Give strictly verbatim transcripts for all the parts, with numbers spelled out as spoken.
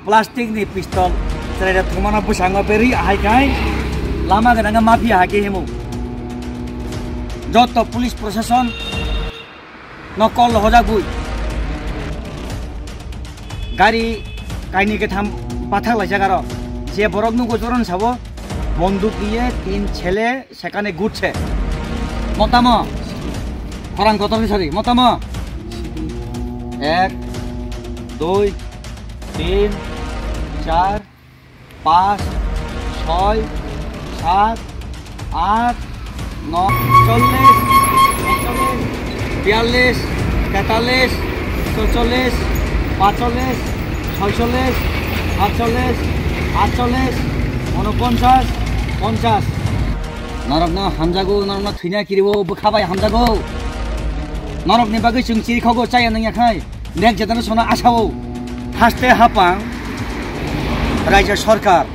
Plastic ni pistol chwraida thwngmano bwskango berwi ahai khai lama gwnangwi mafia hai khe himo. Joto police proshashan no call hojagwi gari kaini ketham bathak laijak aro je borok nugo joron sabo bonduk diye tin chele sekane gutse. Motamo? Khorang kotor ni sari. Motamo? Ek, dui, tin, char, pas, soi, sat, at, no, chollis, ekchollis, biyallis, tetallis, chochollis, pachollis, soichollis, satchollis, atchollis, unoponchas, ponchas. Norokno hamjago, norokno thwina kiriwo, bwkha bai hamjago. Norokni bagwi chwng chirikhogo chaya nangya khai, next generation-o asao. Haste hapang, raijyo sorkar.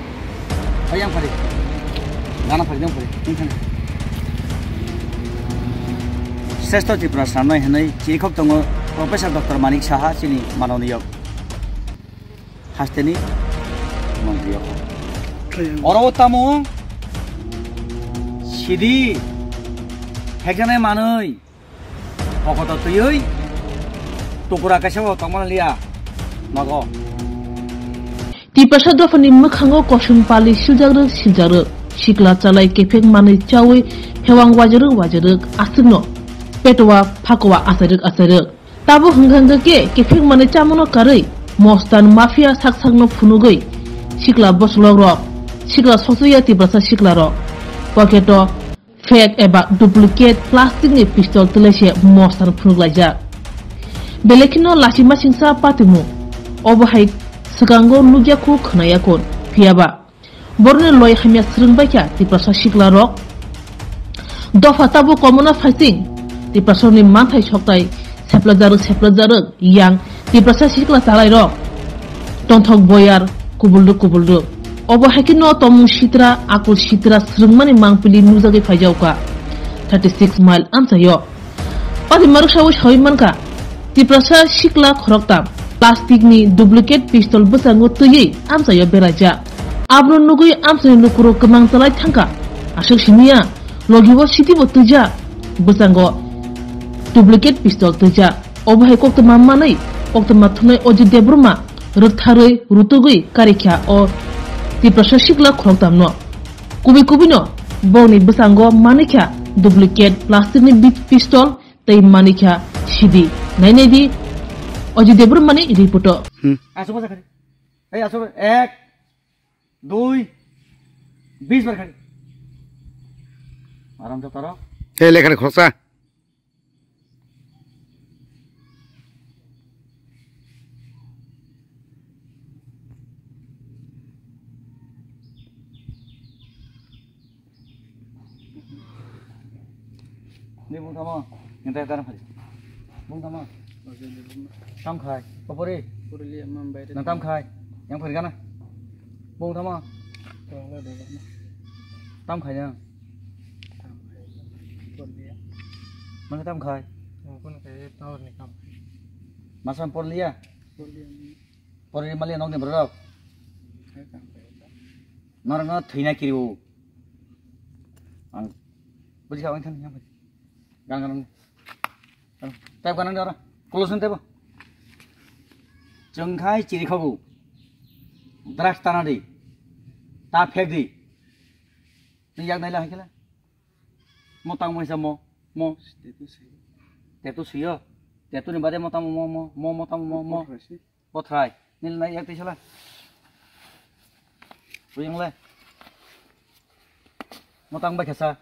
Oi, yang phari. Gana phari, yang phari. Yang phari. Sreshto Tripura Sramnoi hinwi chirikhok tongo Professor Doctor Manik Saha, chini manoniyo. Hasteni montri yokha. Oro o tamo sidi hekjane manwi pokoto twiwi tukura kaisa bo tongmani liya nogo. Tiprasa dophani mwkhango kosong pali siljakrwk siljakrwk, sikla chalai kephek manwi chawi hewang wajarwk wajarwk aswkno petowa phakowa achairwk achairwk. Tabuk hwnkha hwnkhe kephek manwi chamano karwi mostan mafia sak sakno phunugwi sikla bwswlok rok, sikla sokchokya Tiprasa sikla rok pocket o fake eba duplicate plastic ni pistol twlaise mostan phunuk laijak. Belai kheno lachima singsa patimung obo hai swkango nukya khu khwnaya kun, phiyaba Borokni loi hamya swrwng bai kha Tiprasa sikla rok. Dopha tabuk komona phaising Tiprasa ni manthai soktai seplajarwk seplajarwk yang Tiprasa sikla chalai rok tongthok boyar kubulrwk kubulrwk. Obo hai khe no tomung sitra akul sitra swrwngmani mangpili nukjagwi phaijaukha thirty six mile amchaio. Pati maruksa o sawi mankha, Tiprasa sikla khoroktam plastic ni duplicate pistol bwskango twiwi amchaio beraijak. Abono nugwi amchaini lukurok kwmang chalai thangkha. Aswk simiya, logi o siti bo twijak, bwskango duplicate pistol twijak. Obo hai koktwma manwi koktwma thumnai Ajit Debbarma rwktharwi rutugwi karikha o Tiprasa sikla khoroktamno. Kubui kubui no bokni bwskango manikha duplicate plastic ni bi-, pistol tei manikha sidi. Nai nai di Ajit Debbarmani report o. Hmm. Aswk bwsa khari. Ei aswk ek, dui, bis bar khari. Aram jotaro. Ei lekhani khoroksa. Ni bung tamo, yang tayar tarang hari. Bung tamo. Tam khai, popori. Nang tam khai, yang pergi kana. Bung tamo. Tam khai yang. Masa tam khai? Masa porliya? Porli maliya nokni borok? Norokno thwina kiriwo. Ang bujikha ang thani yang. Gang gang. Tep ganang dara. Kolosun tebo. Chwng khai chiri khabu. Drugs tana di. Ta phek di. Twi yak naila hai khala. Mo tang mo isa mo, mo. Tattoo swi. Tattoo swiyo. Tattoo ni bade mo tang mo, mo, mo, mo tang mo, mo. Bothrai swi. Bothrai. Nil nai yak tisala. Buyang le. Mo tang bai khasa.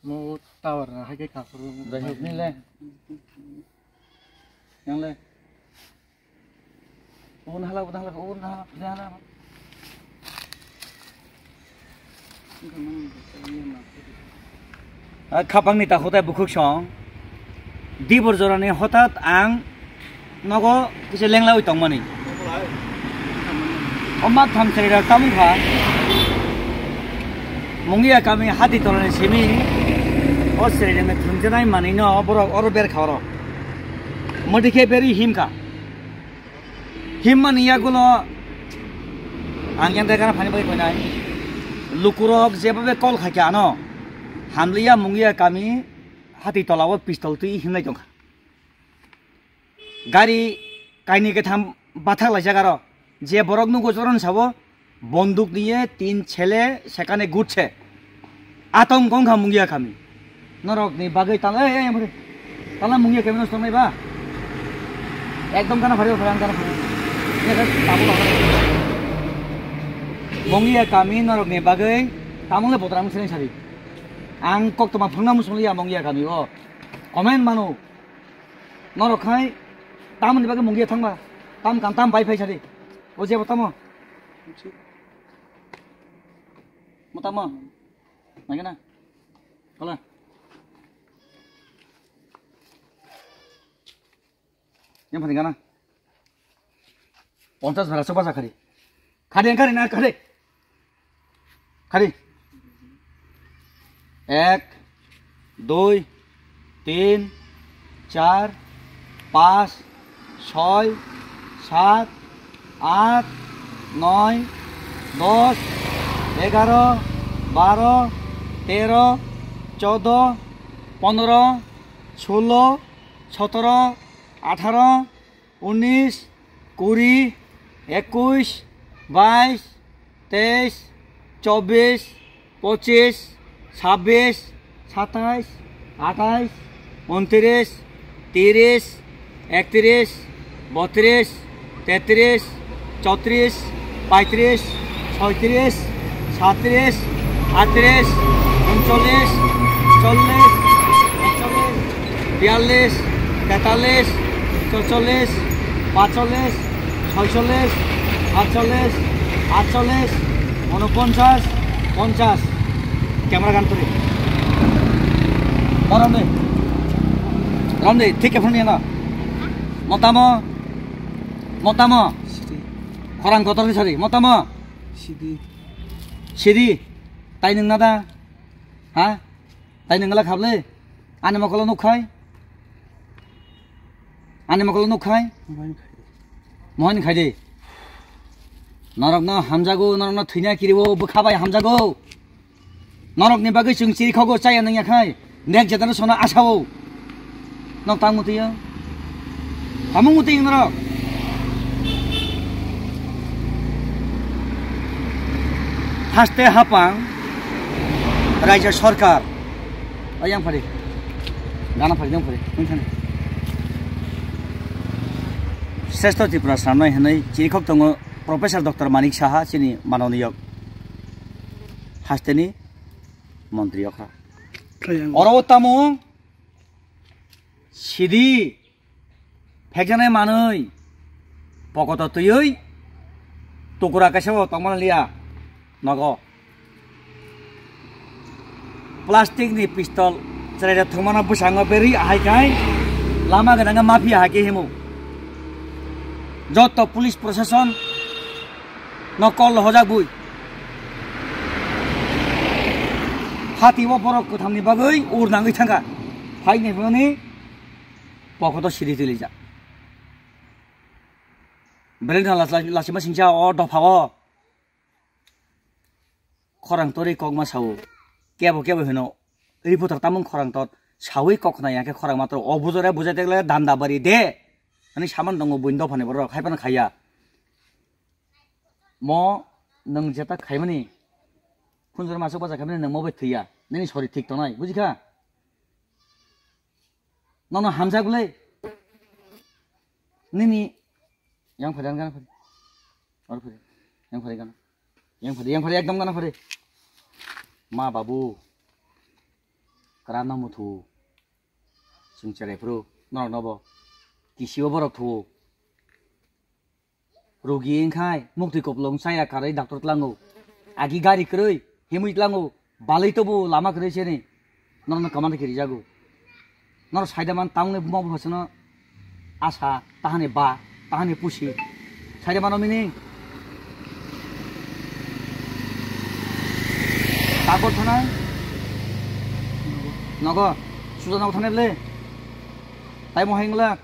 Mo tower na hai ke khasro. Dai hok nil le. Yang le. Ubun hala, ubun hala, ubun hala, ubun hala. Ah, khapangni takhuk tai bukhuk song. Dibor jorani hothat ang nogo kisa lenglawi tongmani. O mat tham chwrairok tamung kha. Mungiya kami hati tolani simi. O chwrairokni thwngjanai manwino borok oro ber kha oro. Mwdwi khe berwi him kha. Himmani yagulo Ang yang dekana phani bai koinai. Lukurok jeba be call khaikha ano. Hamliya mungiya kami hati tola o pistol twi hinai tongkha. Gari kaini ketham bathak laijak aro. Je borok nugo joron sabo bonduk niye tin chele sekane gutse. Atong kongkha mungiya kami. Norok ni bagwi tala, ei, ei, ei, tala mungiya kami nosto nai ba. Ekdom kana phari, phari, kana phari. Ini kan tabu lah. Mungiya kami norok ni bagwi tamung le botra mung sering sari. Ang kok toma phangna musung liya mungiya kami o. Komen manu. Norok khai tamoni bagwi mungiya thangba. Tam kam tam bai phai sari. O jebo tamo. Mo tamo. Nagana. Kola. Yang phani gana. Ponchas bhera soba sa khari. Khari ang khari na khari. Khari. Ek, dui, tin, char, pas, soi, sat, at, noi, dos, egaro, baro, tero, chodo, pondro, sulo, sotoro, atharo, unis, kuri, ekuis, bais, teis, chobis, pochis, sabbis, satais, atais, untris, tiris, ektris, botris, tetris, chotris, paitris, soitris, satris, atris, uncholis, chollis, ekcholis, biyallis, tetalis, chochollis, pachchollis, soicholish, atchollish, atchollish, unoponchas, ponchas. Camera gan turi. O Ramdi. Ramdi, thik khe phone yana. Motamo. Motamo. Sidi. Khorang kotor ni sari. Motamo. Sidi. Sidi. Tai nwng nada. Ha? Tai nwng la khable. Ani mokolo nukhai. Ani mokolo nukhai. Mohani khai de. Norokno hamjago, norokno thwina kiriwo, bwkha bai hamjago. Norokni bagwi chwng chiri khogo, chaya nangya khai. Nek jatano sono asao. Nok tang mutiyo. Hamung mutiyo norok. Haste hapang. Raija sorkar. Ayang phari. Gana phari, dong phari. Nung thani. Sreshto Tripura Sramnai hinwi chirikhok tongo Professor Doctor Manik Saha chini manoniyok hasteni montri okra. Ayang. Oro tamo sidi phekjanai manwi pokoto twiwi tukura kaisa bo tongmani liya nogo. Plastic ni pistol chwraida thwngmano bwskango berwi ahai khai lama gwnangkhe mafia hai khe himo. Joto police proshashan no call hojak bui. Hati o borok kwthamni bagwi ur nangwi thangkha. Phaini hwnwi pokoto siri twilijak. Belai no lachima singcha o dopha o. Khorang torwi kokma sao. Kebo kebo hino. Reporter tamung khorang tot sawi kok khna ya khe khorang matro o bujore bujai tekle danda bari de. Ani saman tongo buin dophani borok hai phano khaiya. Mo nwng jeta khaimani. Khunjor masuk bacha khaimani nwng mo bai thwiya. Nini sori thik tongnai. Bujikha? Nono hamjak le. Nini yang phari, yang phari. Or phari. Yang phari gana. Yang phari, yang phari, ekdom gana phari. Ma babu. Kara no muthu. Sing cherai phru. Norok nobo. Kisibo borok thu. Rugi wngkhai muktwi kupulung chaya karwi doctor tlango. Agi gari kwrwi himwi tlango. Balwi tobo lama kwrwi seni. Norokno kwmani kirijago. Norok saida man tamni buma buphasano asa tahani ba tahani pusi. Saida mano mini. Takot thanai. Nogo. Suja nogo thanai le. Tai mo hai ngla.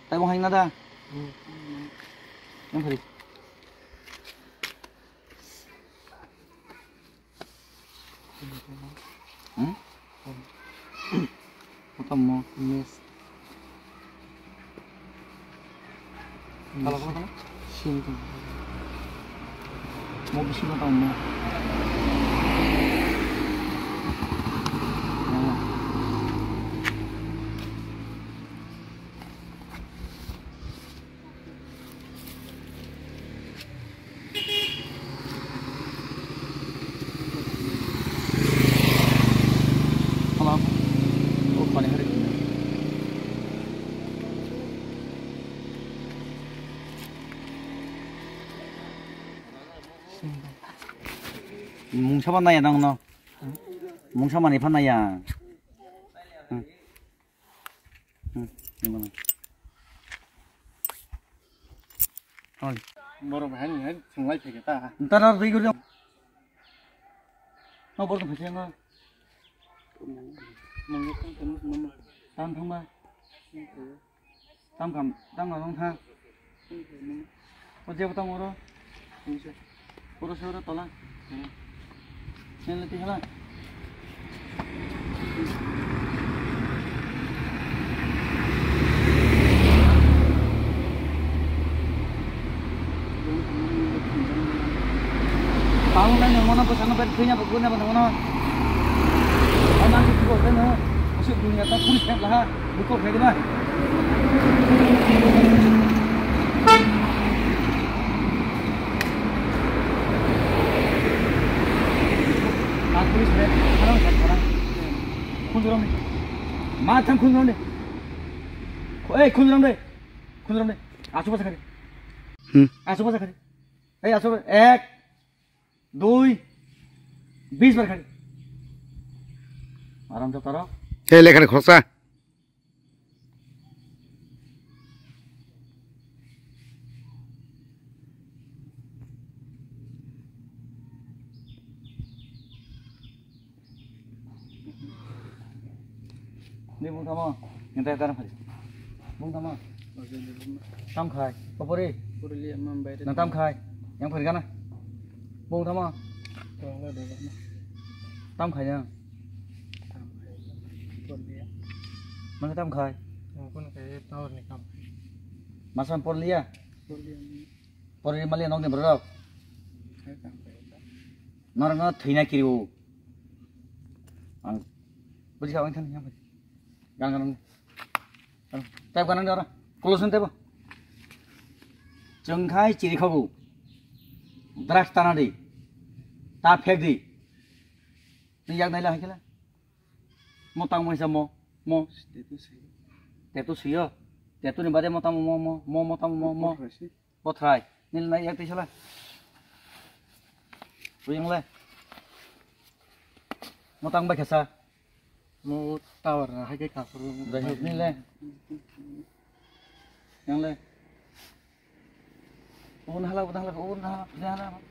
Tai bo hai na da. Yang phari. Kala kala kala. Sini tu. Mau bisi mau tahu mau. Hello. Oh, pani hari. Mungsa mana ya nang no? Mungsa mana ipan ya? Hmm, ini mana? Oi. Borok hai ni hai thwnglai phaikha ta. Ntar ar dui guri. No borok phaikha no. Mangga tang tang mama. Tam thangma. Tam kam, tam kam thang. O jebo tamo oro. Oro se oro tola. Nele ti hala. Tamo nai nang mano bwsano bai thwina bo guna bo nang mano. Ama ki ko kena. Asik dunia ta puri khet laha. Buko khe dina. Police ne, khana khat khana. Khunjuram ni. Ma thang khunjuram ni. Ei khunjuram de. Khunjuram de. Asu basa khari. Hmm. Asu basa khari. Ei asu ek. Dui, bis bar khani. Aram jotaro. He lekha ni khoroksa. Ni bung tamo, yang tayar tarang phai. Bung tamo. Tam khai, kopori. Purili ama baire. Na tam khai, yang phai gana. Bung tamo. Tongla de gana. Tam khai yang. Tam khai. Porliya. Mana tam khai? Yang pun khai tower ni kam. Masa porliya? Porliya. Porli mali nong ni borok. Khai tam khai. Norok no thwina kiri o. Ang bwrwi sa wngkha nini. Gan gan. Tep gan ora. Close tep. Chwng khai chiri khabu. Drugs tana di. Ta phek di. Ni yak naila hakila. Mo tang mo isa mo. Mo. Tetu siyo. Tetu ni bade mo tang mo mo mo mo tang mo mo. Bothrai, nil nai yak tisala. Buyang le. Motang bai khasa. Mo tower na hai ke ka phuru. Dai hok nil le. Yang le. Un hala, un hala, un hala, un hala.